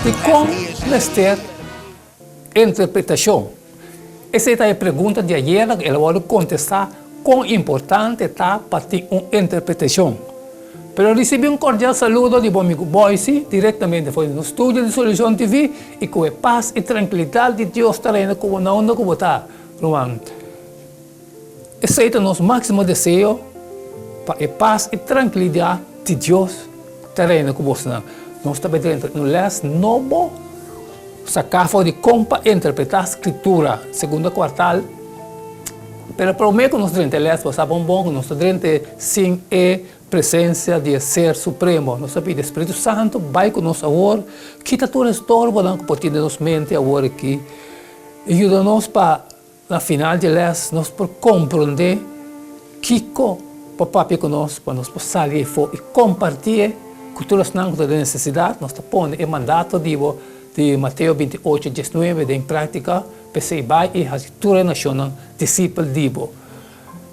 Dikon mester interpretashon? Esei ta e pregunta di ayera ku el a wòrdu kontestá kon importante ta pa tin un interpretashon. Pero risibí un kordial saludo di bo amigu Boysie direktamente for di nos studio di Solucion TV i ku e pas i trankilidat di Dios ta reina ku bo na unda ku bo ta, ruman. Esei ta nos máksimo deseo pa e pas i trankilidat di Dios ta reina ku bosonan. Nos ta bai drenta un lès nobo saká for di kon pa interpretá Skritura, segundo kuartal. Pero promé ku nos drenta e lès, bo sa bon bon ku nos ta drenta sin e presensia di e Ser Supremo. Nos ta pidi e Spiritu Santu bai ku nos awor, kita tur e estorbonan ku por tin den nos mente awor aki i yuda nos pa Na final di e lès nos por komprondé kiko por papia ku nos pa nos por sali efo i kompartié ku tur esnan ku ta den nesesidat. Nos ta pone e mandato di bo di Mateo 28, 19 den práktika, P'esei bai i hasi tur e nashonnan disipel di bo.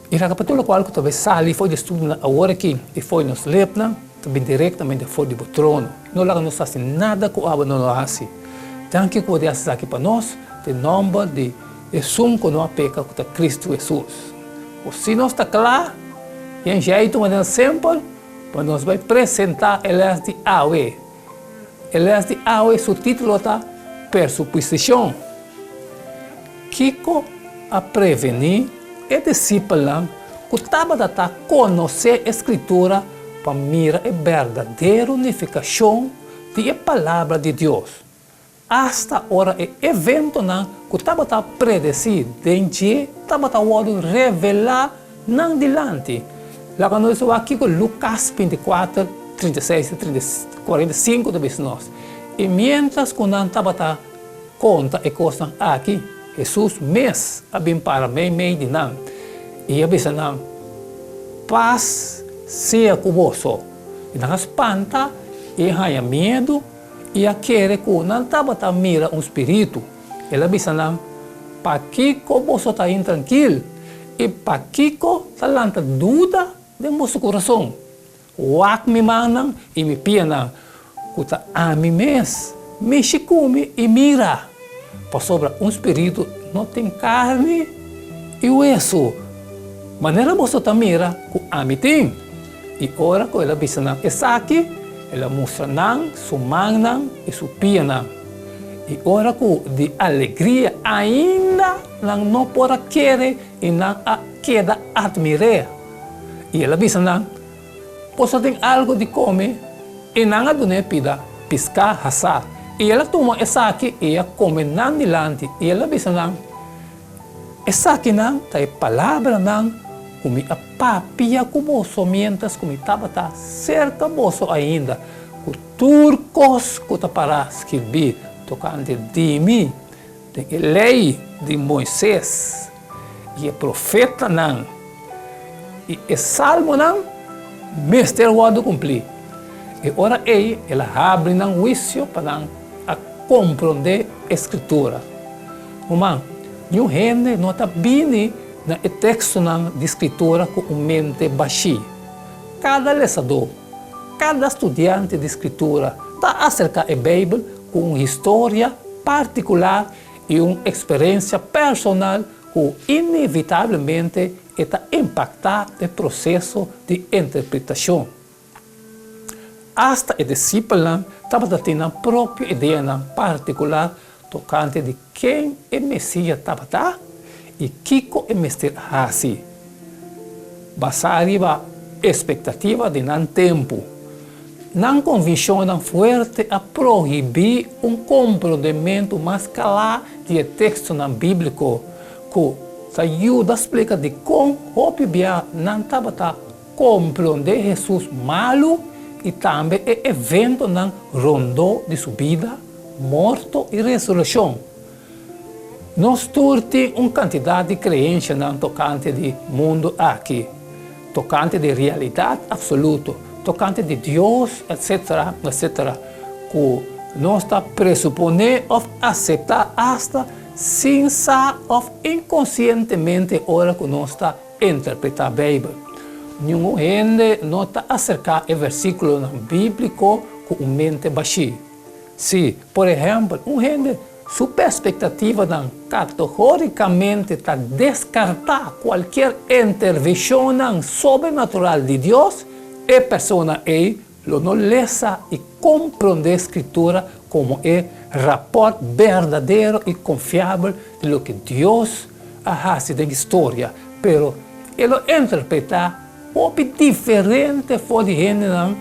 I laga pa tur lokual ku ta bai sali for di e studionan awor aki i for di nos lepnan ta bin direktamente for di bo trono. No laga nos hasi nada ku abo no lo hasi. Danki ku bo di hasi esaki pa nos, den nòmber di Esun ku no a peka ku ta Kristu Hesus. Ku si nos ta kla, yen jeitu manera simpel pa nos bai presentá e lès di awe. E lès di awe su título ta Persuposishon. Kiko a prevení e disipelnan ku tabata ta konosé e Skritura pa mira e berdadero nifikashon di e Palabra di Dios, asta ora e eventonan ku tabata predesí den dje tabata wòrdu revelá nan dilanti? Laga nos wak kiko Lukas 24, 36 te 45 ta bisa nos, I miéntras ku nan tabata Konta e kosnan aki, Hesus mes a bin para meimei di nan i a bisa nan, Pas sea ku boso. I nan a spanta i a haña miedu i a kere ku nan tabata mira un spiritu. El a bisa nan, Pakiko boso ta intrankil i pakiko ta lanta duda den boso kurason? Wak mi mannan i mi pianan, ku ta ami mes. Mishi ku mi i mira, pasobra un spiritu no tin karni i wesu, manera boso ta mira ku ami tin. I ora ku el a bisa nan esaki, el a mustra nan su mannan i su pianan. I ora ku di alegria ainda nan no por a kere i nan a keda atmir'é. I el a bisa nan, Boso tin algu di kome? I nan a dun'é pida piská hasá. I el a tuma esaki i a kome nan dilanti, i el a bisa nan, Esakinan ta e palabranan ku mi a papia ku boso miéntras ku mi tabata serka boso ainda, ku tur kos ku ta pará skirbí tokante di mi den e Lei di Moises i e profetanan i e salmonan mester wòrdu kumplí. E ora ei el a habri nan huisio pa nan a komprondé e Skritura. Ruman, niun hende no ta bini na e tekstonan di Skritura ku un mente bashí. Kada lesadó, kada studiante di Skritura ta aserká e Beibel ku un historia partikular i un eksperensia personal ku inevitablemente e ta impaktá e proseso di interpretashon. Asta e disipelnan tabata tin nan propio ideanan partikular tokante di ken e Mesias tabata i kiko e mester hasi, basá riba espektativa di nan tempu. Nan konvikshonnan fuerte a prohibí un komprondementu mas kla di e tekstonan bíbliko ku ta yuda splika dikon hopi bia nan tabata komprondé Hesus malu i tambe e eventonan rondó di su bida, morto i resurekshon. Nos tur tin un kantidat di kreenshanan tokante di mundu aki, tokante di realidat apsoluto, tokante di Dios, etsetera, etsetera, ku nos ta presuponé òf aseptá asta sin sa òf inkonsientemente ora ku nos ta interpretá Beibel. Niun hende no ta aserká e versíkulonan bíbliko ku un mente bashí. Si, por ehèmpel, un hende su perspektativanan kategórikamente ta deskartá kualkier intervenshonnan sobrenatural di Dios, e persona ei lo no lesa i komprondé Skritura komo e rapòrt berdadero i konfiabel di loke Dios a hasi den historia, pero e lo interpretá hopi diferente for di hendenan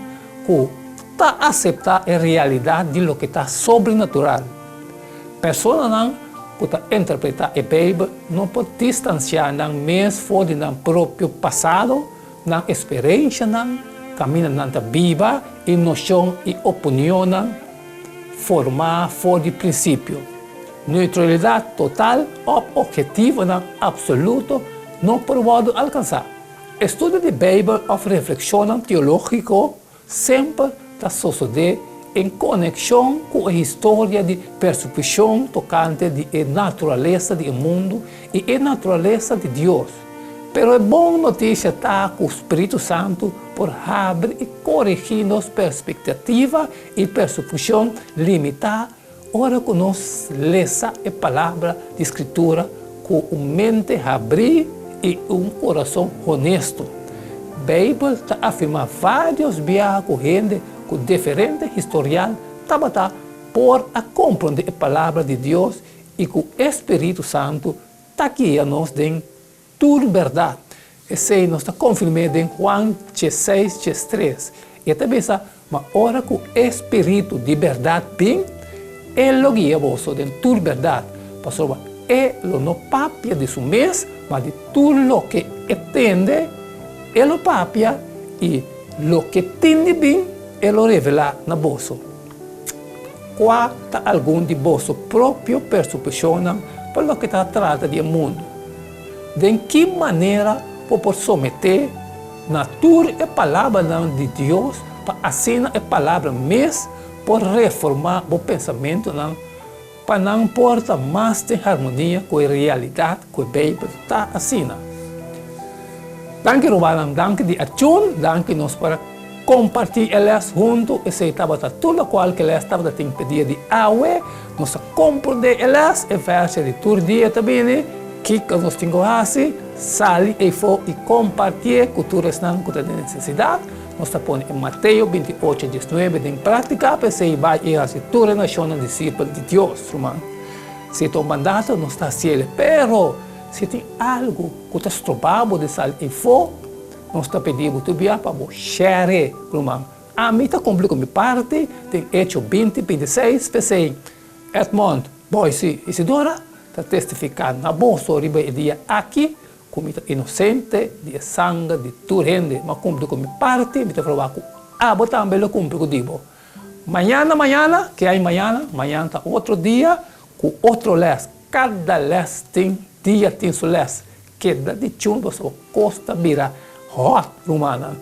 ku ta aseptá e realidat di loke ta sobrenatural. Personanan ku ta interpretá e Beibel no por distansiá nan mes for di nan propio pasado, nan eksperenshanan, kaminda nan ta biba i noshon i opinionnan formá for di prinsipio. Neutralidat total òf ophetivonan apsoluto no por wòrdu alkansá. Estudio di Beibel òf reflekshonnan teológiko semper ta sosodé en konekshon ku e historia di persekushon tokante di e naturalesa di e mundu i e naturalesa di Dios. Pero e bon notisia ta ku Spiritu Santu por habri i koregí nos perspektativa i persekushon limitá Ora ku nos lesa e Palabra di Skritura ku un mente habrí i un kurason honesto. Beibel ta afirmá vários biaha ku hende ku diferente historial tabata por a komprondé e Palabra di Dios i ku e spiritu santu ta guia nos den Tur bèrdat. Esei nos ta konfirm'é den Juan diesseis, diestres. E ta bisa, Ma ora ku e spiritu di bèrdat bin, e lo guia boso den tur bèrdat, pasobra e lo no papia di su mes, ma di tur loke e tende e lo papia, i loke tin di bin e lo revelá na boso. Kua ta algun di boso propio persupishonnan pa loke ta trata di e mundu? Den ki manera bo por someté na tur e palabranan di Dios pa asina e Palabra mes por reformá bo pensamentunan pa nan por ta mas den harmonia ku e realidat ku e Beibel ta asina? Danki rumannan, danki di a tune, danki nos por a kompartí e lès huntu, esei tabata tur lokual ku e lès tabata tin p'e dia di awe, nos a komprondé e lès, e vèrsio di tur dia ta bini, kiko nos tin ku hasi, sali eifó i kompartié ku tur esnan ku ta den nesesidat, nos ta pone e Mateo 28, 19 den práktika, p'esei bai i hasi tur e nashonnan disipel di Dios, ruman. Si ta un mandato nos ta hasiel, pero si tin algu ku ta stroba bo di sali eifó, nos ta pidi bo tur bia pa bo share, ruman. Ami ta kumpli ku mi parti den Echo 20, 26, p'esei Edmond, Boyce i Isidora ta testifiká na boso riba e dia aki ku mi ta inosente di e sanger di tur hende. Mi a kumpli ku mi parti, mi ta proba ku abo tambe lo kumpli ku di bo. Mañana, mañana, ke hay mañana? Mañana ta otro dia ku otro lès. Kada lès tin dia tin su lès. Keda di chun pasobra kos ta bira hòt, rumannan.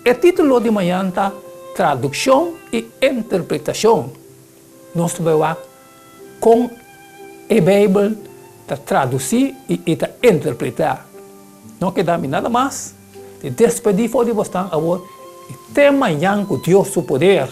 E título di mañan ta Tradukshon i Interpretashon. Nos ta bai wak kon e Beibel ta tradusí i e ta interpretá. No keda mi nada mas di despedí for di bosnan awor i te mañan ku Dios su poder.